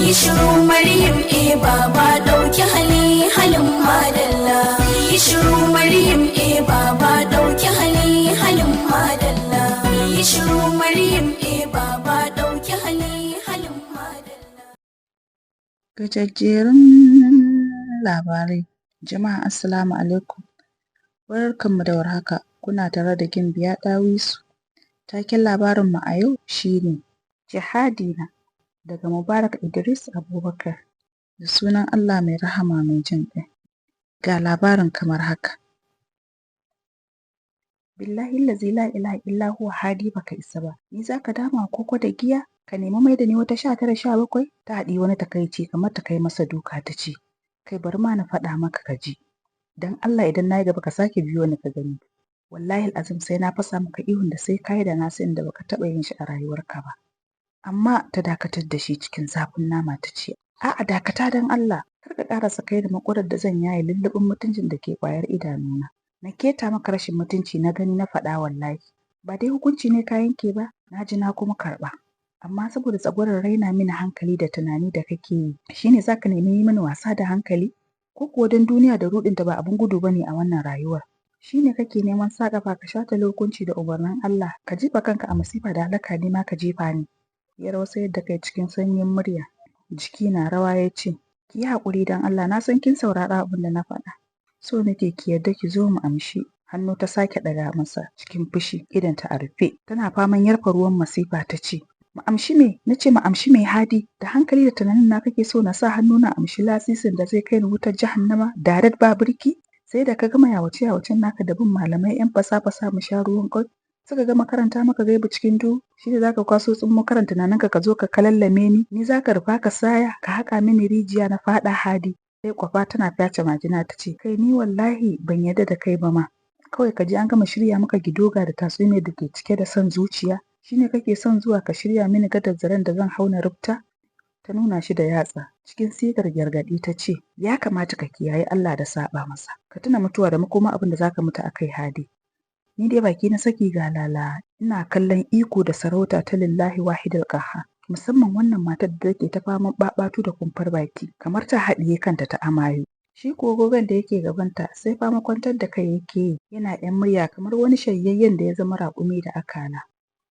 Yi shiru Maryam e Baba, ɗauki hali halin madalla. Yi shiru Maryam e Baba, ɗauki hali halin madalla. Yi shiru Maryam e Baba, ɗauki hali halin madalla. Gajejjerun labarai. Jama'a, assalamu alaikum. Barkanmu da warhaka. Kuna tare da Gimbiya Ɗawisu. Taken labarinmu a yau shi ne Jihadina, daga Mubarak Idris Abubakar. Da sunan Allah mai rahama mai jin ƙai. Ga labarin kamar haka. Billahillazi la ilaha illa huwa, Hadi, baka isa ba. Ni za ka dama koko da giya? Ka nemi mai da ni wata 19 17? Ta haɗi wani takaici kamar ta kai masa duka, ta ce, "Kai, bari ma na faɗa maka ka ji. Don Allah idan na yi gaba ka sake biyo ni ka gani. Wallahi azim sai na fasa maka ihun da sai kayi da na sanin da baka taɓa yin shi a rayuwarka ba." Amma ta dakatar da shi cikin zafin nama, ta ce, "A'a, dakata don Allah, kar ka ƙarasa kai da maƙurar da zan yaye lulluɓin mutuncin da ke ƙwayar idanuna. Na keta maka rashin mutunci na gani na faɗa wallahi. Ba dai hukunci ne ka yanke ba, na ji na kuma karɓa. Amma saboda tsagwaron raina mini hankali da tunani da kake yi, shine za ka nemi yi mini wasa da hankali? Ko kuwa don duniya da ruɗinta ba abin gudu ba ne a wannan rayuwar? Shi ne kake neman sa ƙafa ka shata hukunci da umarnin Allah, ka jefa kanka a masifa da halaka, ni ma ka jefa ni?" Ya rausayar da kai cikin sanyin murya, jiki na rawa, ya ce, "Ki yi haƙuri don Allah, na san kin saurari abin da na faɗa. So nake ki yarda ki zo mu amshi." Hannu ta sake ɗaga masa cikin fushi, idonta a rufe, tana faman yarfa ruwan masifa, ta ce, "Mu amshi me? Na ce mu amshi me, Hadi? Da hankali da tunanin na kake so na sa hannu na amshi lasisin da zai kai ni wutar jahannama direct ba birki? Sai da ka gama yawace yawacen naka da bin malamai yan fasa fasa mu sha ruwan kwai, suka gama karanta maka gaibu cikin duhu, shi ne zaka kwaso tsummo karan tunaninka ka zo ka kalallame ni? Ni zaka rufa ka saya ka haƙa mini rijiya na faɗa, Hadi?" Sai kwafa tana fyace majina, ta ce, "Kai, ni wallahi ban yarda da kai ba ma. Kawai ka je an gama shirya maka gidoga da tatsuniyar da ke cike da son zuciya, shine kake son zuwa ka shirya mini gadar zaren da zan hau na rubta." Ta nuna shi da yatsa cikin sigar gargaɗi, ta ce, "Ya kamata ka kiyaye Allah da saɓa masa. Ka tuna mutuwa da makoma abin da zaka mutu akai, Hadi." Ni dai baki na saki ga lala ina kallon iko da sarauta ta lillahi wahidul qahhar, musamman wannan matar da take ta faman ɓaɓatu da kumfar baki kamar ta haɗiye kanta ta amayo. Shi kuwa gogon da yake gabanta sai fama kwantar da kai yake yi, yana ‘yan murya kamar wani shanyayyen da ya zama raƙumi da akala.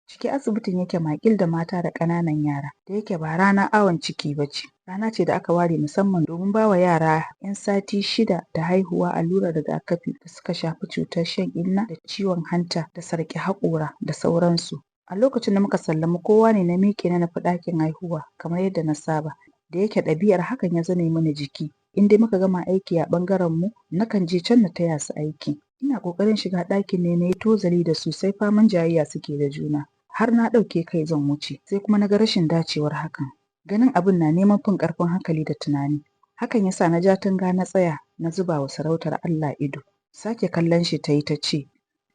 Cike asibitin yake maƙil da mata da ƙananan yara, da yake ba rana awon ciki ba ce, rana ce da aka ware musamman domin ba wa yara 'yan sati 6 da haihuwa allurar rigakafi da suka shafi cutar shan inna da ciwon hanta da sarƙe haƙora da sauransu. A lokacin da muka sallami kowa ne na miƙe na nufi ɗakin haihuwa kamar yadda na saba, da yake ɗabi'ar hakan ya zame mini jiki. In dai muka gama aiki a ɓangaren mu, nakan je can na taya su aiki. Ina ƙoƙarin shiga ɗakin ne na yi tozali da su, sai faman jayayya suke da juna. Har na ɗauke kai zan wuce, sai kuma na ga rashin dacewar hakan, ganin abin na neman fin ƙarfin hankali da tunani. Hakan ya sa na ja tunga na tsaya na zuba wa sarautar Allah ido. Sake kallon shi ta yi, ta ce,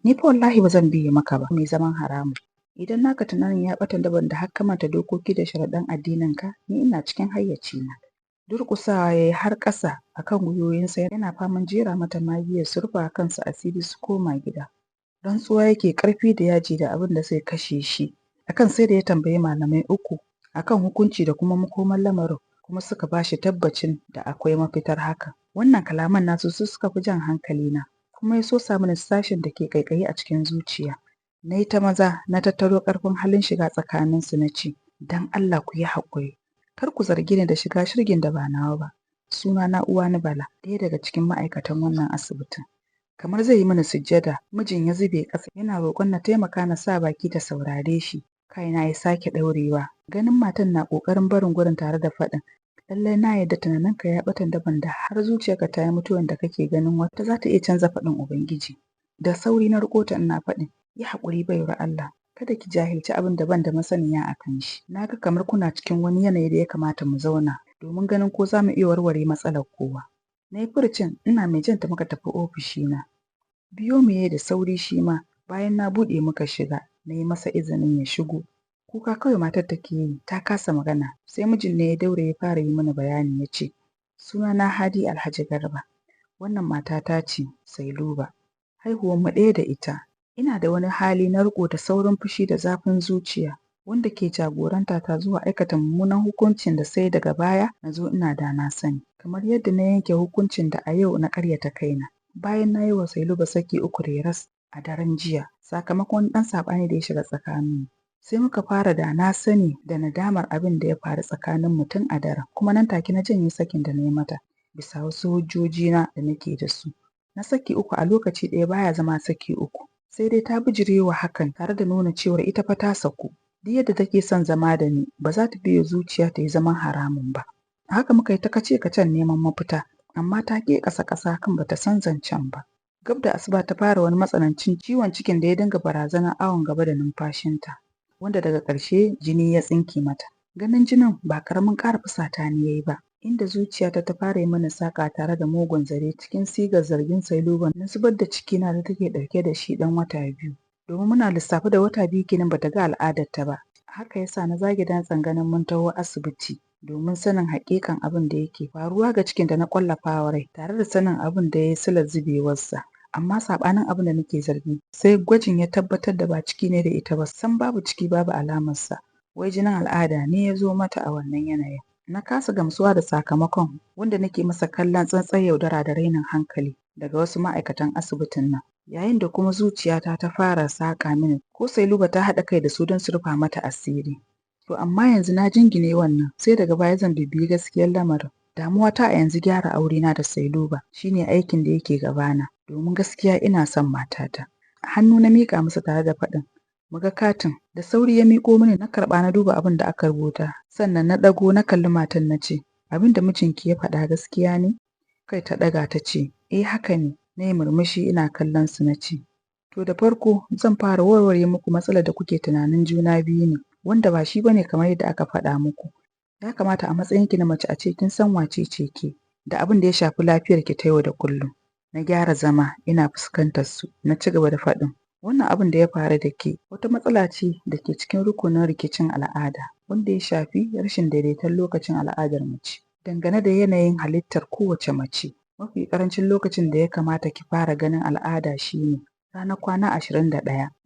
"Ni fa wallahi ba zan biye maka ba, mai zaman haramun. Idan naka tunanin ya ɓatan daban da har ka manta dokoki da sharaɗan addininka, ni ina cikin hayyacina." Durƙusawa ya yi har ƙasa a kan gwiwoyinsa yana faman jera mata magiyar su rufa kansu asiri su koma gida. Rantsuwa yake ƙarfi da yaji da abin da zai kashe shi akan sai da ya tambayi malamai uku akan hukunci da kuma makomar lamarin, kuma suka ba shi tabbacin da akwai mafitar hakan. Wannan kalaman nasu su suka fi jan hankalina, kuma ya sosa mini sashen da ke ƙaiƙayi a cikin zuciya. Na yi ta maza na tattaro ƙarfin halin shiga tsakaninsu, na ce, "Don Allah ku yi haƙuri, kar ku zarge ni da shiga shirgin da ba nawa ba. Suna na Uwani Bala, ɗaya daga cikin ma'aikatan wannan asibitin." Kamar zai yi mini sujjada, mijin ya zube ƙasa yana roƙon na taimaka na sa baki ta saurare shi. Kaina ya sake ɗaurewa ganin matan na ƙoƙarin barin gurin tare da faɗin, "Lallai na yarda tunaninka ya ɓatan daban da har zuciyarka ta yi mutuwan da kake ganin wata za ta iya canza faɗin Ubangiji." Da sauri na riƙo ta ina faɗin, "Yi haƙuri, baiwar Allah, kada ki jahilci abin da ban da masaniya a kan shi. Na ga kamar kuna cikin wani yanayi da ya kamata mu zauna domin ganin ko za mu iya warware matsalar kowa." Na yi furucin ina mai janta muka tafi ofishina. Biyo mu yayi da sauri shi ma, bayan na buɗe muka shiga, na yi masa izinin ya shigo. Kuka kawai matar take yi, ta kasa magana, sai mijin ne ya daure ya fara yi mana bayani, ya ce, "Sunana Hadi Alhaji Garba, wannan matata ce Sailuba, haihuwar mu ɗaya da ita. Ina da wani hali na riƙo da saurin fushi da zafin zuciya. wanda ke jagoranta ta zuwa aikata mummunan hukuncin da sai daga baya na zo ina da na sani. Kamar yadda na yanke hukuncin da a yau na ƙaryata kaina. Bayan na yi wa Sailuba saki uku reras a daren jiya sakamakon ɗan saɓani da ya shiga tsakaninmu. Sai muka fara da na sani da nadamar abin da ya faru tsakaninmu tun a daren, kuma nan take na janye sakin da na yi mata bisa wasu hujjojina da nake da su. Na saki uku a lokaci ɗaya baya zama saki uku. Sai dai ta bijirewa hakan tare da nuna cewar ita fa ta saku. Duk yadda take son zama da ni ba za ta biye zuciya ta yi zaman haramun ba. Haka muka yi ta kace-kacen neman mafita, amma ta ƙi ƙasa-ƙasa kan bata san zancen ba. Gab da asuba ta fara wani matsanancin ciwon cikin da ya dinga barazanar awon gaba da numfashinta, wanda daga ƙarshe jini ya tsinke mata. Ganin jinin ba ƙaramin ƙara fusata ni ya yi ba, inda zuciyata ta fara yi mana saƙa tare da mugun zare cikin sigar zargin Sailuba na zubar da cikina da take ɗauke da shi ɗan wata 2. Domin muna lissafe da wata 2 kenan bata ga al'adarta ba. Haka yasa na zage dantsen ganin mun taho asibiti domin sanin haƙiƙan abin da yake faruwa ga cikin da na ƙwallafa rai tare da sanin abin da ya yi silar zubewarsa. Amma saɓanin abin da nake zargi, sai gwajin ya tabbatar da ba ciki ne da ita ba, sam babu ciki babu alamarsa. Wai jinin al'ada ne ya zo mata a wannan yanayin. Na kasa gamsuwa da sakamakon wanda nake masa kallon tsantsar yaudara da rainin hankali daga wasu ma'aikatan asibitin nan. Yayin da kuma zuciyata ta fara saƙa mini ko Sailuba ta haɗa kai da su don su rufa mata asiri. To amma yanzu na jingine wannan sai daga baya zan bibiyi gaskiyar lamarin. Damuwata a yanzu gyara aurena da Sailuba shine aikin da yake gabana domin gaskiya ina son matata. Hannu na miƙa masa tare da faɗin muga katin. Da sauri ya miƙo mini na karɓa na duba abin da aka rubuta. Sannan na ɗago na kalli matan na ce abin da mijinki ya faɗa gaskiya ne? Kai ta ɗaga ta ce eh haka ne. Na yi murmushi ina kallon su na ce to da farko zan fara warware muku matsalar da kuke tunanin juna biyu ne wanda ba shi bane kamar yadda aka faɗa muku. Ya kamata a matsayinki na mace a ce kin san wace ce ke da abin da ya shafi lafiyarki ta yau da kullum. Na gyara zama ina fuskantar su na ci gaba da faɗin wannan abin da ya faru da ke wata matsala ce da ke cikin rukunin rikicin al'ada wanda ya shafi rashin daidaiton lokacin al'adar mace. Dangane da yanayin halittar kowace mace, mafi ƙarancin lokacin da ya kamata ki fara ganin al'ada shine ranar kwana 21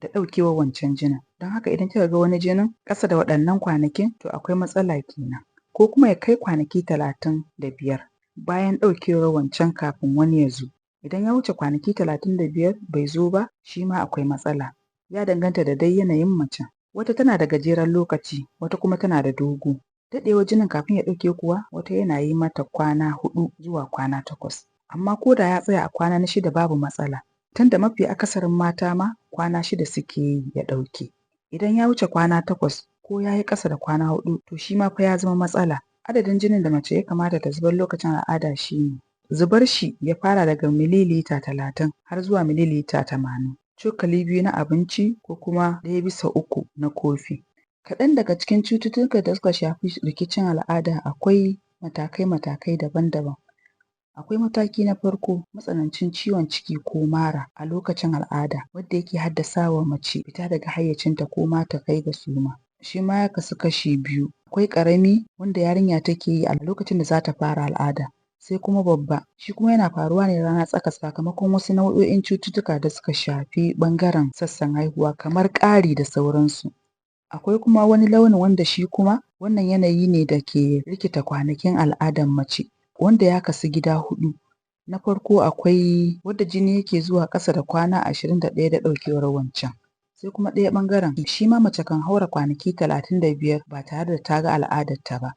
da ɗaukewar wancan jinin. Don haka idan kika ga wani jinin ƙasa da waɗannan kwanakin to akwai matsala kenan. Ko kuma ya kai kwanaki 35 bayan ɗaukewar wancan kafin wani ya zo. Idan ya wuce kwanaki 35 bai zo ba shi ma akwai matsala. Ya danganta da dai yanayin macen. Wata tana da gajeren lokaci, wata kuma tana da dogo. Daɗewar jinin kafin ya ɗauke kuwa wata yana yi mata kwana 4 zuwa kwana 8. Amma ko da ya tsaya a kwana na 6 babu matsala. Tunda mafi akasarin mata ma kwana 6 suke yi ya ɗauke. Idan ya wuce kwana 8 ko ya yi ƙasa da kwana 4 to shi ma fa ya zama matsala. Adadin jinin da mace ya kamata ta zubar lokacin al'ada shi ne zubar shi ya fara daga mililita 30 har zuwa mililita 80. Cokali 2 na abinci ko kuma 1/3 na kofi. Kaɗan daga cikin cututtukan da suka shafi rikicin al'ada akwai matakai-matakai daban-daban. Akwai mataki na farko matsanancin ciwon ciki ko mara a lokacin al'ada wanda yake haddasa wa mace fita daga hayyacinta ko ma ta kai ga suma. Shi ma ya kasu kashi 2. Akwai ƙarami wanda yarinya take yi a lokacin da za ta fara al'ada, sai kuma babba shi kuma yana faruwa ne rana tsaka sakamakon wasu nau'o'in cututtuka da suka shafi ɓangaren sassan haihuwa kamar ƙari da sauransu. Akwai kuma wani launin wanda shi kuma wannan yanayi ne da ke rikita kwanakin al'adar mace wanda ya kasu gida 4. Na farko akwai wadda jini yake zuwa ƙasa da kwana 21 da ɗaukewar wancan. Sai kuma ɗaya ɓangaren shi ma mace kan haura kwanaki 35 ba tare da ta ga al'adarta ba.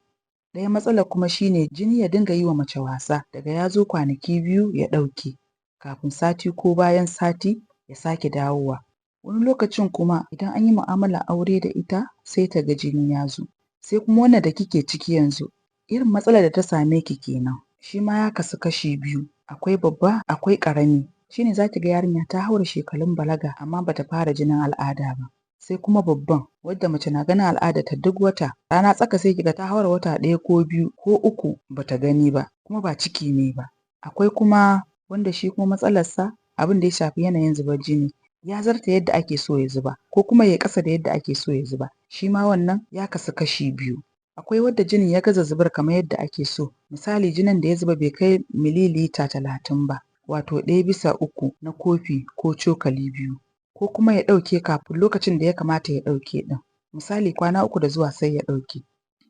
Ɗaya matsalar kuma shine jini ya dinga yi wa mace wasa daga ya zo kwanaki 2 ya ɗauke kafin sati ko bayan sati ya sake dawowa. Wani lokacin kuma idan an yi mu'amalar aure da ita sai ta ga jini ya zo. Sai kuma wannan da kike ciki yanzu irin matsalar da ta same ki kenan. Shi ma ya kasu kashi 2. Akwai babba akwai ƙarami. Shine za ki ga yarinya ta haura shekarun balaga amma bata fara jinin al'ada ba. Sai kuma babban wadda mace na ganin al'adarta duk wata rana tsaka sai kiga ta haura wata 1 ko 2 ko 3 bata gani ba kuma ba ciki ne ba. Akwai kuma wanda shi kuma matsalarsa abin da ya shafi yanayin zubar jini ya zarta yadda ake so ya zuba ko kuma ya ƙasa da yadda ake so ya zuba. Shi ma wannan ya kasu kashi 2. Akwai wadda jinin ya gaza zubar kamar yadda ake so. Misali jinin da ya zuba bai kai mililita 30 ba, wato 1/3 na kofi ko cokali 2, ko kuma ya ɗauke kafin lokacin da ya kamata ya ɗauke ɗin. Misali kwana 3 da zuwa sai ya ɗauke.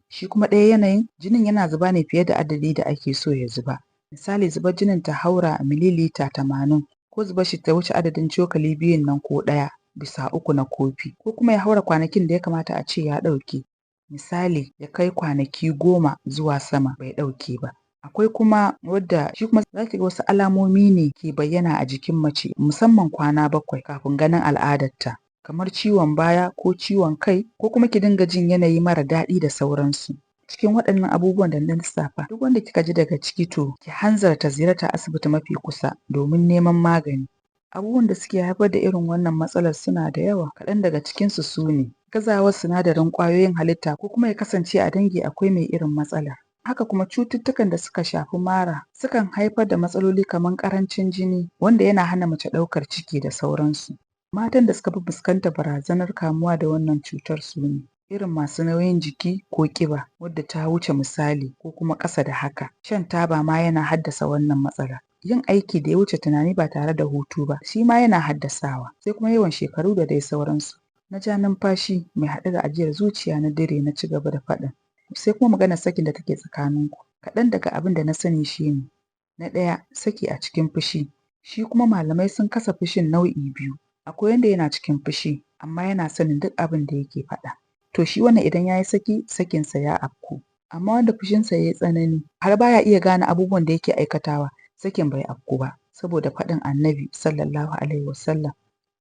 Shi kuma ɗaya yanayin jinin yana zuba ne fiye da adadi da ake so ya zuba. Misali zubar jinin ta haura mililita 80 ko zubar shi ta wuce adadin cokali 2n nan ko 1/3 na kofi, ko kuma ya haura kwanakin da ya kamata a ce ya ɗauke. Misali ya kai kwanaki 10 zuwa sama bai ɗauke ba. Akwai kuma wadda shi kuma za ki ga wasu alamomi ne ke bayyana a jikin mace musamman kwana 7 kafin ganin al'adarta, kamar ciwon baya ko ciwon kai ko kuma ki dinga jin yanayi mara daɗi da sauransu. Cikin waɗannan abubuwan da na lissafa duk wanda kika ji daga ciki to ki hanzarta ziyartar asibiti mafi kusa domin neman magani. Abubuwan da suke haifar da irin wannan matsalar suna da yawa, kaɗan daga cikinsu su ne: gazawar sinadarin ƙwayoyin halitta ko kuma ya kasance a dangi akwai mai irin matsalar. Haka kuma cututtukan da suka shafi mara sukan haifar da matsaloli kamar ƙarancin jini wanda yana hana mace ɗaukar ciki da sauransu. Matan da suka fi fuskantar barazanar kamuwa da wannan cutar su ne irin masu nauyin jiki ko ƙiba wadda ta wuce misali ko kuma ƙasa da haka. Shan taba ma yana haddasa wannan matsala. Yin aiki da ya wuce tunani ba tare da hutu ba shi ma yana haddasawa. Sai kuma yawan shekaru da dai sauransu. Na ja numfashi mai haɗe da ajiyar zuciya na dire na ci gaba da faɗin. Sai kuma maganar sakin da take tsakaninku. Kaɗan daga abin da na sani shi ne: na ɗaya, saki a cikin fushi. Shi kuma malamai sun kasa fushin nau'i 2. Akwai wanda yana cikin fushi amma yana sanin duk abin da yake faɗa. To shi wannan idan ya yi saki, sakinsa ya afku. Amma wanda fushinsa ya yi tsanani har baya iya gane abubuwan da yake aikatawa, sakin bai afku ba saboda faɗin Annabi sallallahu alaihi wasallam.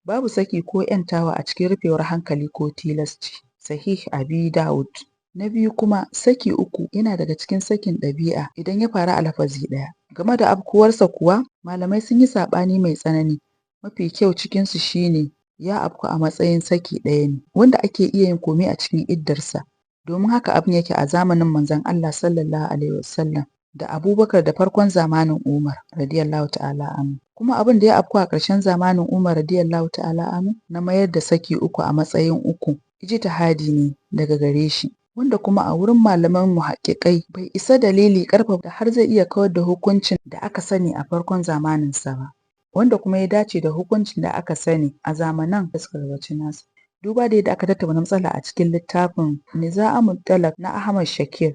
Babu saki ko ‘yantawa a cikin rufewar hankali ko tilasci. Sahih Abi Dawud. Na biyu kuma saki 3 yana daga cikin sakin ɗabi'a idan ya faru a lafazi ɗaya. Game da afkuwarsa kuwa malamai sun yi saɓani mai tsanani. Mafi kyau cikinsu shi ne ya afku a matsayin saki ɗaya ne wanda ake iya yin kome a cikin iddarsa. Domin haka abin yake a zamanin Manzon Allah sallallahu alaihi wasallam da Abubakar da farkon zamanin Umar radiyallahu ta'ala anhu. Kuma abin da ya afku a ƙarshen zamanin Umar radiyallahu ta'ala anhu na mayar da saki 3 a matsayin 3 ijtihadi ne daga gare shi. Wanda kuma a wurin malaman muhaqqiqai bai isa dalili ƙarfafa da har zai iya kawar da hukuncin da aka sani a farkon zamaninsa ba. Wanda kuma ya dace da hukuncin da aka sani a zamanan da suka gabaci nasa. Duba da yadda aka tattauna matsala a cikin littafin Nizamul Talaq na Ahmad Shakir.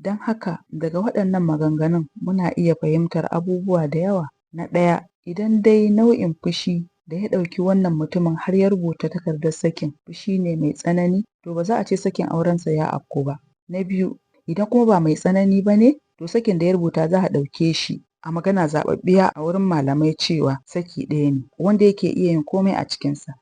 Don haka daga waɗannan maganganun muna iya fahimtar abubuwa da yawa. Na ɗaya, idan dai nau'in fushi da ya ɗauki wannan mutumin har ya rubuta takardar sakin fushi ne mai tsanani, to ba za a ce sakin aurensa ya afku ba. Na biyu, idan kuma ba mai tsanani ba ne, to sakin da ya rubuta za a ɗauke shi a magana zaɓaɓɓiya a wurin malamai cewa saki ɗaya ne wanda yake iya yin komai a cikinsa.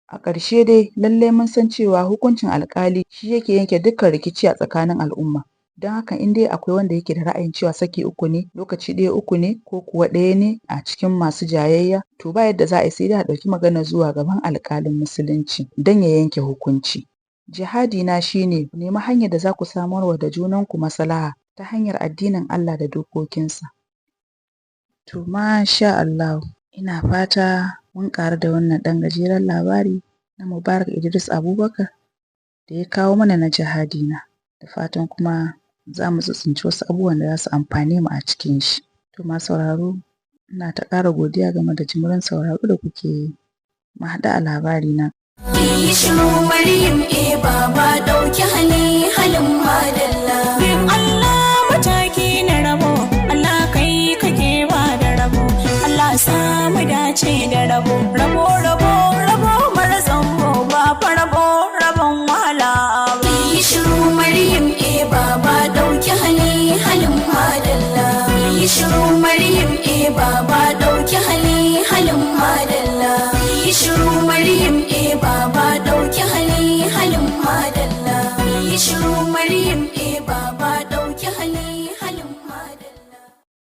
A ƙarshe dai lallai mun san cewa hukuncin alƙali shi yake yanke dukkan rikici a tsakanin al'umma. Don haka in dai akwai wanda yake da ra'ayin cewa saki 3 ne lokaci ɗaya 3 ne ko kuwa ɗaya ne a cikin masu jayayya, to ba yadda za a yi sai dai a ɗauki maganar zuwa gaban alƙalin musulunci don ya yanke hukunci. Jihadi na shi ne ku nemi hanyar da za ku samarwa da junanku maslaha ta hanyar addinin Allah da dokokinsa. To masha Allahu, ina fata mun ƙaru da wannan ɗan gajeren labari na Mubarak Idris Abubakar da ya kawo mana na jihadi na. Da fatan kuma za mu tsitstsinci wasu abubuwan da za su amfane mu a cikin shi. To masu sauraro, ina ta ƙara godiya game da jimirin sauraro da kuke yi. Mu haɗu a labari na. Yi shiru Maryam e baba ɗauki hali halin madalla. Bin Allah mataki na rabo, Allah kai kake ba da rabo, Allah samu dace da rabo, rabo rabo rabo mara zambo ba fa rabo rabon wahala ba. Yi shiru Maryam e baba ɗauki hali halin madalla. Yi shiru Maryam e baba ɗauki hali halin madalla. Yi shiru Maryam e baba ɗauki hali halin madalla. Yi shiru Maryam e baba.